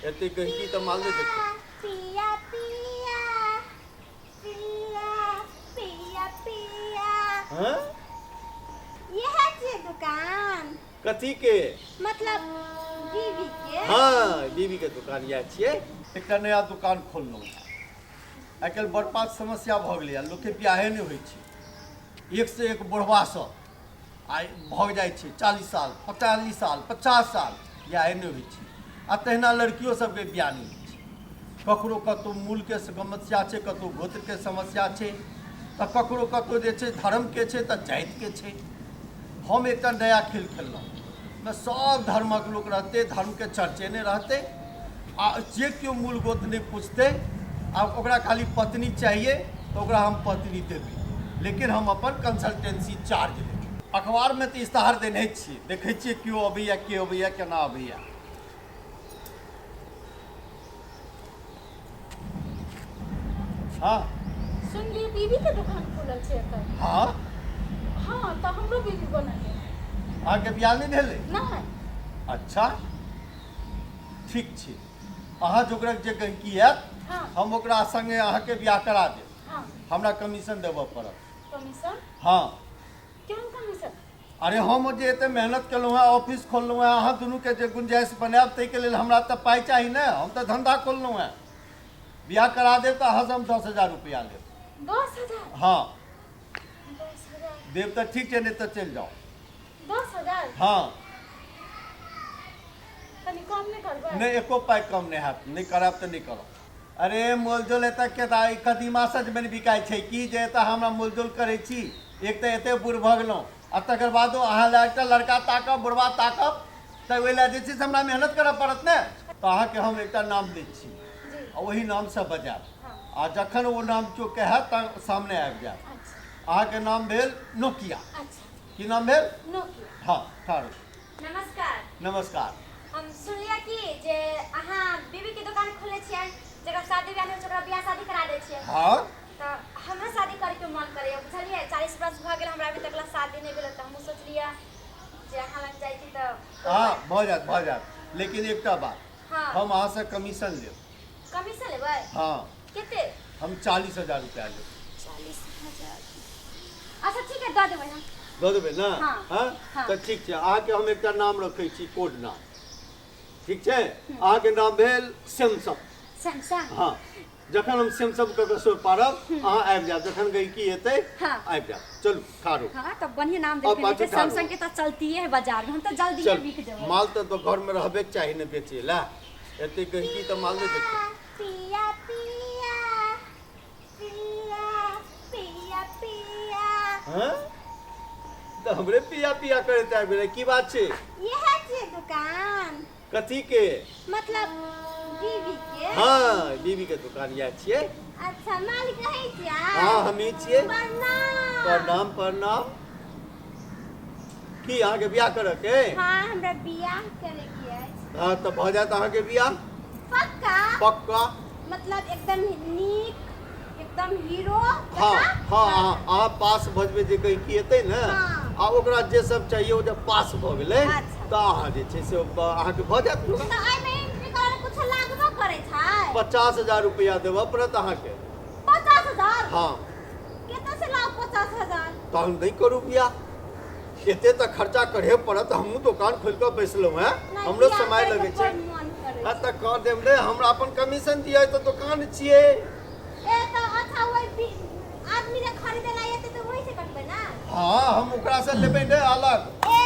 एते गहिकी तऽ माल नहि देखै। पिया पिया पिया पिया पिया। हँ। इएह छियै दुकान? कथी के? मतलब बीबी के। हँ, बीबी के दुकान इएह छियै। एकटा नया दुकान खोललहुँ। आइ काल्हि बड़ पाँच समस्या भऽ गेलैए, लोकके बियाहे नहि होइ छै। एक से एक बुढ़वा सब आइ भऽ जाइ छै, 40 साल, 45 साल, 50 साल, बियाहे नहि होइ छै। आ तहिना लड़कियो सबके बियाह नहि होइ छै। ककरो कतहु मूलके समस्या छै, कतहु गोत्रके समस्या छै, तऽ ककरो कतहु जे छै धर्मके छै तऽ जातिके छै। हम एकटा नया खेल खेललहुँ, ओहिमे सब धर्मक लोक रहतै, धर्मके चर्चे नहि रहतै, आ जे केओ मूल गोत्र नहि पुछतै आ ओकरा खाली पत्नी चाहिए तऽ ओकरा हम पत्नी देबै, लेकिन हम अपन कंसल्टेंसी चार्ज लेबै। अखबारमे तऽ इश्तहार देने छियै, देखै छियै केओ अबैया, के अबैया, केना अबैया। हाँ। सुनलियै बीबी के दुकान खुलल छै एतऽ? हाँ। हाँ, तऽ हमरो बीबी बनल है। अहाँके बियाह नहि भेलै? नहि। अच्छा, ठीक छै, अहाँ जोगरक जे गहिकी आयत, हम ओकरा संगे अहाँके बियाह करा देब। हमरा कमीशन देबऽ पड़त। कमीशन? हाँ। केहन कमीशन? अरे, हम जे एते मेहनत केलहुँ हेँ, ऑफिस खोललहुँ हेँ, अहाँ दुनूके जे गुंजाइश बनायब ताहिके लेल हमरा तऽ पाइ चाही ने। हम तऽ धंधा खोललहुँ हेँ। बियाह करा देब तऽ अहाँसँ हम 10,000 रुपैआ लेब। 10,000? हाँ। 10,000? देब तऽ ठीक छै, नहि तऽ चलि जाउ। 10,000? हाँ। कनि कम नहि करबै? नहि, एको पाइ कम नहि हैत। नहि करायब तऽ नहि करब। अरे, मोलजोल एतऽ के तऽ कदीमा सजमनि बिकाइ छै की जे एतऽ हमरा मोलजोल करै छी? एक तऽ एते बूढ़ भऽ गेलहुँ आ तकर बादो अहाँ लए एकटा लड़का ताकब, बुढ़वा ताकब, तऽ ओहि लए जे छै से हमरा मेहनत करऽ पड़त ने। तऽ अहाँके हम एकटा नाम दै छी आ ओहि नामसँ बजायब, आ जखन ओ नाम केओ कहत तऽ सामने आबि जायब। अहाँके नाम भेल नोकिया। की नाम भेल? नोकिया। हँ, ठाढ़। नमस्कार। नमस्कार। हम सुनलियै कि जे अहाँ बीबी के दुकान खोलने छियै, जकरा शादी ब्याह नहि होइ छै ओकरा बियाह शादी करा दै छियै। हाँ। तऽ हमरो शादी करैके मन करैए, बुझलियै? 40 वर्ष भऽ गेल हमरा, अभी तक ला शादी नहि भेल, तऽ हमहूँ सोचलियै जे अहाँ लग जाइ छी तऽ। हँ, भऽ जायत, भऽ जायत, लेकिन एकटा बात। हाँ। हम अहाँसँ कमीशन लेब। कमीशन लेबै? हाँ। कते? हम 40,000 रुपया लेब। 40,000? अच्छा, ठीक है, दऽ देबै हम। दऽ देबै ने? हाँ। हाँ। हाँ। तऽ ठीक छै, अहाँके हम एकटा नाम रखै छी, कोड नाम, ठीक छै? अहाँके नाम भेल सैमसंग। सैमसंग? हाँ, जखन हम सैमसंग कऽ के सोर पारब, अहाँ आबि जायब। जखन गहिकी एतै, आबि जायब। चलू, ठाढ़। हाँ, तऽ बढ़िया नाम अब देलखिन। पाछू ठाढ़। सैमसंग के तऽ चलतिए है बाजार में, हम तऽ जल्दी चल बिक जेबै। माल तऽ घर में रहबे के चाही ने बेचे ला। एते गहिकी तऽ माल नहि देखै। पिया पिया पिया पिया पिया। हाँ, तऽ हमरे पिया पिया करैत आबि गेलै, की बात छै? इएह छियै दुकान? कथी के? मतलब बीबी के। हाँ, बीबी के दुकान इएह छियै। अच्छा, मालिक रहै छियै? हाँ, हमही छियै। प्रणाम। प्रणाम, प्रणाम। की, अहाँके बियाह करऽ के? हाँ, हमरा बियाह करे के अछि। हाँ, तऽ भऽ जायत अहाँके बियाह। पक्का? पक्का। मतलब एकदम नीक, एकदम हीरो? हाँ हाँ, अहाँ पास भऽ जेबै, जे गहिकी एतै ने, आ ओकरा जे सब चाहिए, ओ जब पास भऽ गेलै, तऽ अहाँ जे छै से अहाँके भऽ जायत। तऽ एहिमे एंट्री करै लए कुछो लागबो करै छै? 50,000 रुपया देबऽ पड़त अहाँके। 50,000? हाँ। कतऽ से लाउ 50,000? तहन नहि करू बियाह, एते तऽ खर्चा करहे पड़त। हमहूँ दोकान खोलि कऽ बैसलहुँ हेँ, नहि, हमरो बियाह समय करैके लगै छै। बड़ मन करै हँ छै। तऽ कऽ देब ने, हमरा अपन कमीशन दिअ, तऽ दोकान छियै। ए, तऽ अच्छा, ओहि आदमी जे खरीदे ला एतै तऽ ओहि से कटबै ना? हाँ, हम ओकरासँ लेबै ने अलग। ए,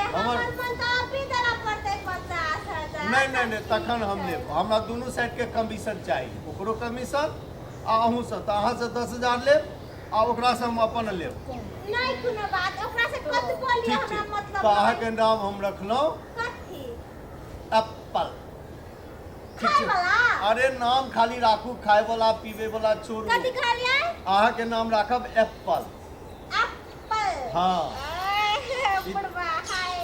हमर हमर मन तऽ अभी देला पड़तै 50,000। नहि नहि नहि, तखन हम लेब। हमरा दुनू साइडके कमीशन चाही, ओकरो कमीशन आ अहूँसँ। तऽ अहाँसँ 10,000 लेब आ ओकरासँ हम अपन लेब। नहि कोनो बात, ओकरा से कतबो लिअ, ठीक हमरा छै। मतलब तऽ अहाँके नहि। नाम हम रखलहुँ। कथी? एप्पल, ठीक खाय छै? वाला? अरे, नाम खाली राखू, खाय वाला पीबै वाला छोड़ू। कथी कहलियै? अहाँके नाम राखब एप्पल। एप्पल? हाँ। ए, बुढ़वा हाय।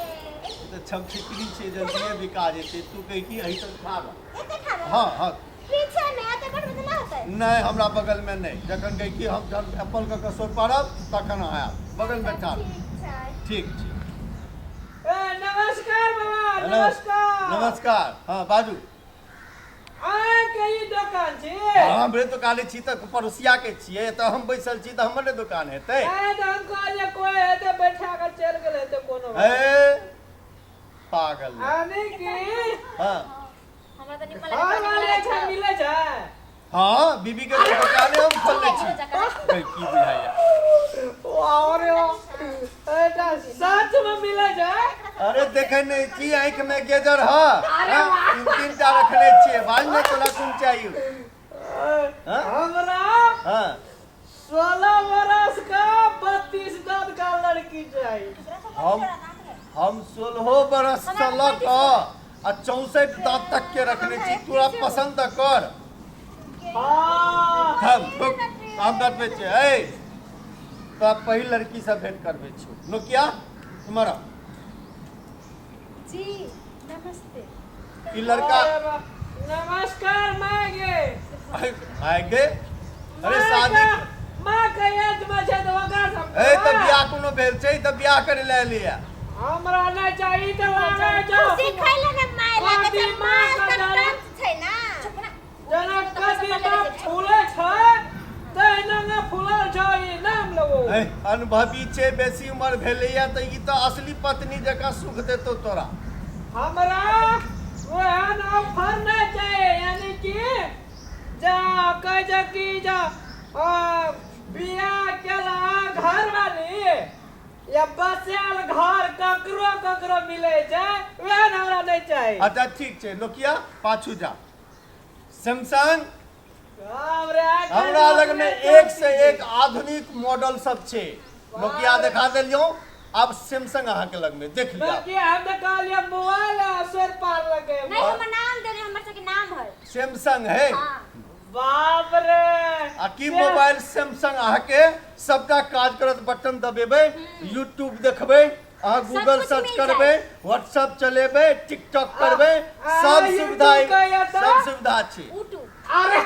ई तऽ छमछिकरी छै, जल्दिए बिका जेतै। तू कहै की एहि तक खा रह। एते खा रह? हाँ हाँ। पीछे में एते बैठबै तऽ ना होतै? नहि, हमरा बगलमे नहि। जखन कहै की हम जहन एप्पल कऽ के सोर पारब तखन अहाँ आयब, बगलमे ठाढ़। ठीक छै। ठीक छै। ए, नमस्कार बाबा। हेलो। नमस्कार। नमस्कार, हाँ बाजू। के ई दोकान छी? हाँ, हमरे दुकाने छी तऽ पड़ोसिया के छियै, तऽ हम बैसल छी तऽ हमर ने दुकान हेतै। आइ तऽ हम कहलियै कोइ हेतै बैठा के चलि गेल हेतै कोनो। ए पागल। आने की हाँ। हमरा तऽ निमन घर लागै वाले अच्छा मिलै छै? हाँ, बीबी के दुकाने हम खोलने छी। गई, की बुझाइया? अरे एटा सच में मिलै छै? अरे देखे नहीं छी आँखि में गेजर ह? हाँ, तीन तीन टा रखने छियै। बाज ने, तोरा कोन चाहिए? हाँ? हमरा हाँ 16 बरस का 32 दांत का लड़की चाहिए। हम 16 बरस से लऽ कऽ आ 64 दाँत तक के रखने छी, तोरा पसंद तऽ कर। हाँ। हम रुक, हम बतबै छियै। ए तोरा पहिल लड़की से भेंट करबै छियौ। नोकिया, तुम्हारा जी नमस्ते। ई लड़का। अरे वाह, नमस्कार माय गे। आइ गे, अरे शादी माँ के एज में छै तऽ ओकरा सब ए तऽ बियाह कोनो भेल छै? तऽ बियाह करे लए एलियै? हमरा नहि चाही तऽ लागे जाओ। खुशी खैले ने माय लागे छै। कदीमा माल तऽ कटहर। टंच छै ना। चुप ना। जेना कदीमा फूले छै तहिना ने फूलल छै ई नाम लेबो। ए, अनुभवी छै, बेसी उम्र भेलैया, तऽ ई तऽ असली पत्नी जकाँ सुख देतौ तोरा। हमरा ओहन ऑफर नहि चाही, यानी कि जा कहै छै कि जा बियाह केला घरवाली या बसायल घर ककरो ककरो मिलै छै, ओहन हमरा नहि चाही। अच्छा ठीक छै, नोकिया पाछू जा। सैमसंग बाप रे, आइ काल्हि हमरा लग में एक से एक आधुनिक मॉडल सब छै। नोकिया देखा देलियौ, आब सैमसंग अहाँ के लग में देख लिया। नोकिया हम तऽ कहलियै मोबाइल आ स्वर पार लगे। नहीं, हमर नाम देने, हमर सबके नाम है। सैमसंग है। हाँ। बाप रे। आ की मोबाइल सैमसंग अहाँके सबटा काज करत। बटन दबेबै, यूट्यूब देखबै अहाँ, गूगल कुछ सर्च मिल करबै, व्हाट्सएप चलेबै, टिकटॉक करबै, आ, सब YouTube सुविधा कहिया तऽ? सब सुविधा छै। उटू। अरे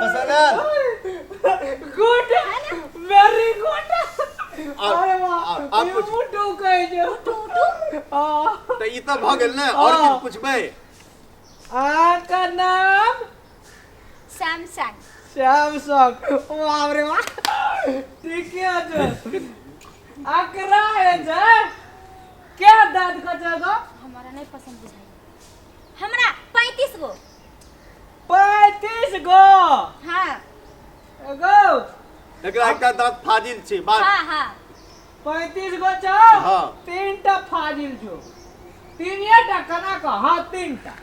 पसंद आयल? गुड, वेरी गुड। अरे वाह। आर पूछ। यूट्यूब कहै छै। उटू उटू। हाँ। तऽ ई तऽ भऽ गेल ने, आओर हाँ। किछु पुछबै? अहाँके नाम? सैमसंग। सैमसंग, बाप रे वाह, ठीके छै। अकरा है छै क्या दाँत का छै गो? हमरा नहीं पसंद बुझाई, हमरा 35 गो। 35 गो? हाँ। एगो एकरा एकटा दाँत फाजिल छै बात। हाँ हाँ। 35 गो छौ? हाँ। तीन टा फाजिल छौ, तीनिए टा केना कह? हाँ, तीन टा।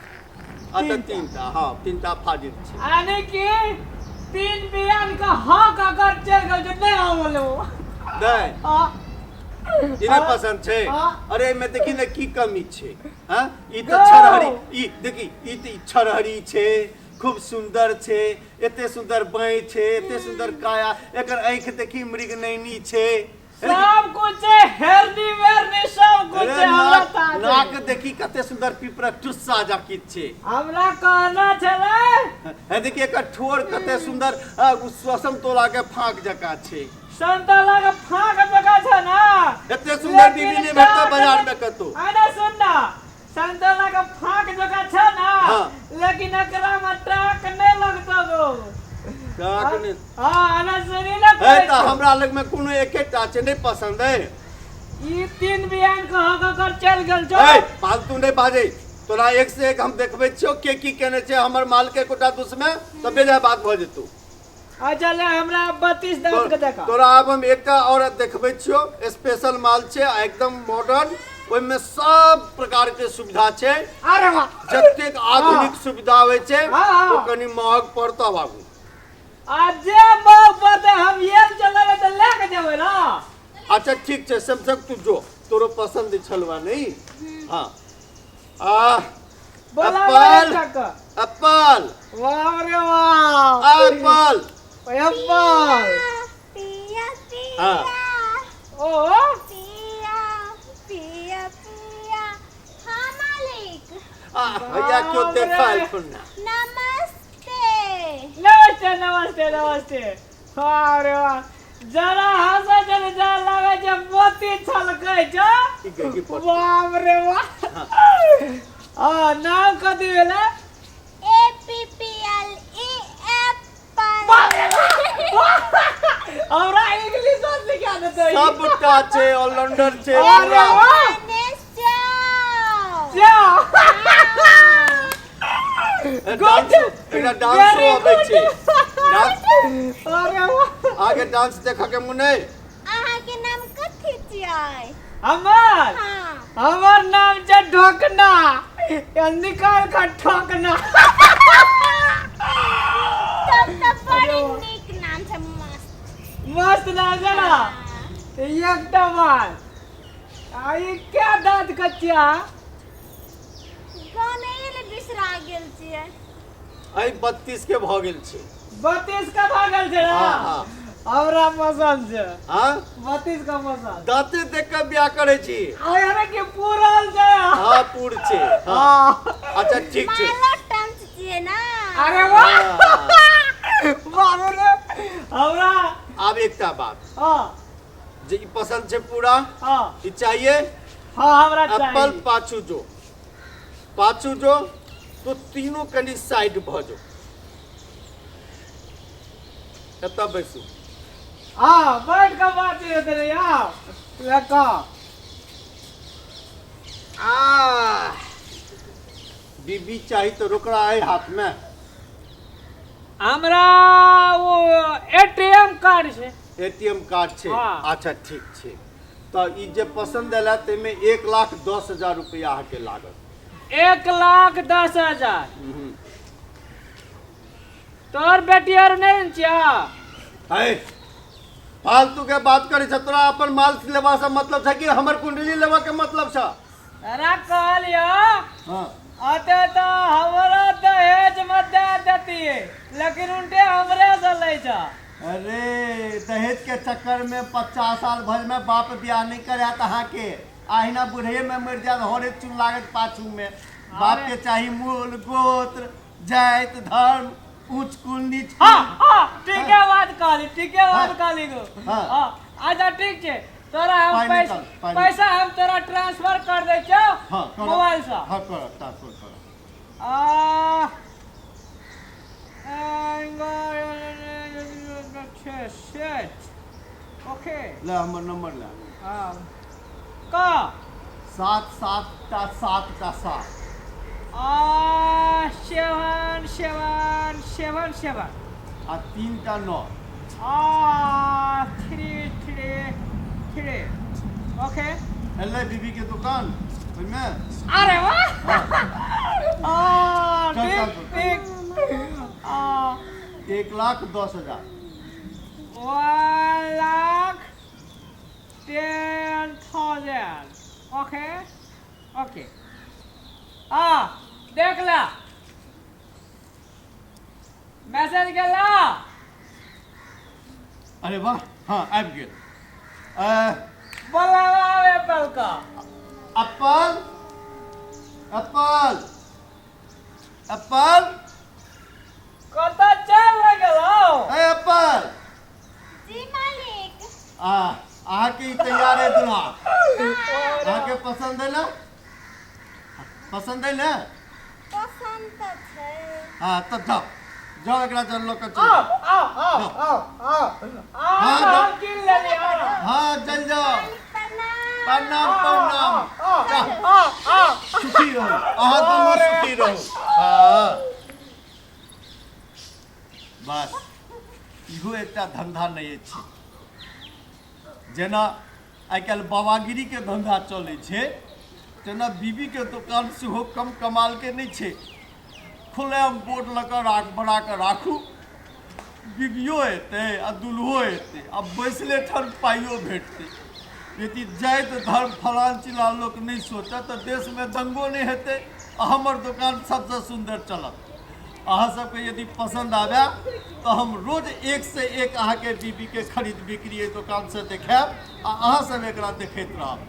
अच्छा, तीनटा, हाँ, तीनटा फाजिल छै। यानी कि तीन बियान का हक अगर चल गेल जो नहीं आवल वो। नहि। हाँ। ई नहि पसंद छै? हाँ। अरे एहिमे देखी ने की कमी छै? हाँ, ई तऽ गौ। छरहरी, ई देखी, ई तऽ छरहरी छै, खूब सुंदर छै, एते सुंदर बाँहि छै, एते सुंदर काया, एकर आँखि देखी, मृगनयनी छै। सब कुछ है, हेरनी वेरनी सब कुछ अरे है हमरा। नाक ताजे। नाक देखी, कते सुंदर पिपरक टुस्सा जाकित छै। हमरा कहना छलै। हे देखी, एकर ठोर कते सुंदर उ श्वसन तोला के फाँक जकाँ छै। संतला के फाँक जकाँ छै ना? एते सुंदर लेकिन बीबी नहि भेटतौ टाक बाजार में कतौ। अरे सुन ना, संतला के फाँक जकाँ छै ना? हाँ। लेकिन एकरा में टाक नहीं लगतो गो। टाक नहि? हाँ, अरे सुनी ना। है तऽ हमरा लग में कोनो एकेटा छै, नहि पसंद है? ई तीन बियान के हक अगर चल गेल छौ। ए फालतू नहि बाजै, तोरा एक से एक हम देखबै छियौ के की केने छै हमर माल के। एकोटा दुश्मन तऽ बेजाय बात भऽ जेतौ। अच्छा ले, हमरा 32 दांत के देखा। तोरा आब हम एकटा और देखबै छियौ, स्पेशल माल छै आ एकदम मॉडर्न, ओहिमे सब प्रकार के सुविधा छै। अरे वाह। जतेक आधुनिक सुविधा होइ छै, हाँ, हाँ। ओ कनि महग पड़तौ बाबू। आ जे मौक पड़तै, हम ये चलेबै तऽ लए के जेबै ना। अच्छा ठीक छै सैमसंग, तू जो, तोरो पसंद छलवा नहीं? हाँ, आ बोला। एप्पल। एप्पल। एप्पल। वाह रे वाह। एप्पल। एप्पल। पिया पिया। हाँ। ओ पिया पिया पिया, हाँ मालिक। आ भैया क्यों बाप रे। देखा एलखुन ना। नमस्ते। नमस्ते नमस्ते नमस्ते। वाह रे वाह, जरा हंसै छै ने, जरा लागै छै मोती छलकै छै। ई गई की पट। बाप रे वाह। आ नाम कथी भेलै? A P P L E apple. हमरा इंग्लिश सिखा देतै। सबटा छै, ऑलराउंडर छै। अरे पूरा। वाह! जा। डांस, एकरा डांसो अबै छै, डांस। अरे वाह! आगे डांस देखऽ के मन अइ? अहाँके नाम कथी छियै? हमर? हाँ। हमर नाम छै ढोकना, या निकाल के ठोकना। तब तऽ बड़ी नीक नाम छै, मस्त। मस्त नाम छै ना? एकटा बात, आ ई क्या दाँत कच्चा? गाने ले बिसरा गेल छियै। एहि 32 के भऽ गेल छै। 32 के भऽ गेल छै ना? हाँ, हाँ। हमरा पसन्द छै। हाँ। 32 के पसन्द। दाँते देख कऽ बियाह करै छी? अरे के पूरल छै। हाँ, पूर छै, हाँ। हाँ। अच्छा, ठीक छै। मालो टंच छियै ना? अरे वाह! हाँ। बाप रे, हमरा आब एकटा बात हाँ। जे ई पसन्द छै पूरा? हाँ। ई चाहिए? हाँ, हमरा एप्पल। चाहिए। पाछू जो, पाछू जो, तो तीनों कनि साइड भऽ जो, एतऽ बैसू। हाँ, बैठ के बात होते रही। हाँ, लगा आ बीबी चाही तऽ रोकड़ा अइ हाथ मे? हमरा वो एटीएम कार्ड छै। एटीएम कार्ड छै? हाँ। अच्छा, ठीक छै। तऽ ई जे पसन्द एला ताहिमे 1,10,000 रुपया अहाँके लागत। 1,10,000? तोहर बेटी आर नहि ने छिया? है, फालतू के बात करै छ। तोरा अपन माल लेबा से मतलब छै कि हमर कुंडली लेबा के मतलब छै? अरे कहलियो। हाँ। अते तो हमरा दहेज में दे देती, लेकिन उनटे हमरे से लै छ। अरे, दहेज के चक्कर में 50 साल भर में बाप बियाह नहीं करायत अहाँके, अहिना बुढ़े में मरि जायत, हरे चून लागत पाछू में। बाप के चाही मूल गोत्र जाति धर्म, ऊंच कुल नीच कुल। हाँ हाँ, ठीक है बात कहली, ठीक है बात कहली गो। हाँ। हाँ, अच्छा, ठीक छै। तोरा हम पाइ पैसा निकाल, पाइ। पैसा हम तोरा ट्रांसफर कर दै छियौ हाँ, करो। मोबाइल से। हाँ, करो, ट्रांसफर करो। आ छः ओके। ले, हमर नंबर ले। हाँ, का? 7 7 टा 7 टा 7। आ 7 7 7 7। आ 3 टा 9। आ 3 3 3, ओके। एलै बीबी के दुकान ओहिमे। अरे वाह! आ चल, ठीक। चल, चल। ठीक आ। 1,10,000। 1,10,000, ओके ओके। आ देख ला, मैसेज गेला। अरे वाह, हाँ, आबि गेल। बोलावा एप्पल का। Apple, Apple, Apple. कतऽ चल गेलौ? ए एप्पल। जी मालिक। आ अहाँके ई तैयार है दुल्हा, अहाँके पसंद है ना? पसंद है ना? पसंद तऽ छै। हाँ, तब जाओ जाओ, एकरा जन लऽ कऽ चलि आओ। जाओ। आओ आओ आओ आओ आओ। हाँ, हम कीन लेली, आओ। हाँ, चल जाओ। प्रणाम। प्रणाम, प्रणाम। आओ। जाओ। आओ आओ। सुखी रहू अहाँ दुनू, सुखी रहू। हाँ, बस इहो एकटा धंधा नहि अछि। जेना आइ काल्हि बाबागिरीके धंधा चलै छै, तेना बीबीके दोकान सेहो कम कमालके नहि छै। खुलेआम बोर्ड लऽ कऽ राख बना कऽ राखू, बीबियो एतै आ दुल्हो एतै आ बैसले ठाम पाइयो भेटतै। यदि जाति धर्म फलान चिलान लोक नहि सोचत तऽ देशमे दंगो नहि हेतै आ हमर दोकान सबसँ सुन्दर चलत। अहाँ सबके यदि पसन्द आबय तऽ हम रोज एक से एक अहाँके बीबीके खरीद बिक्री एहि दोकानसँ देखायब आ अहाँ सब एकरा देखैत रहब।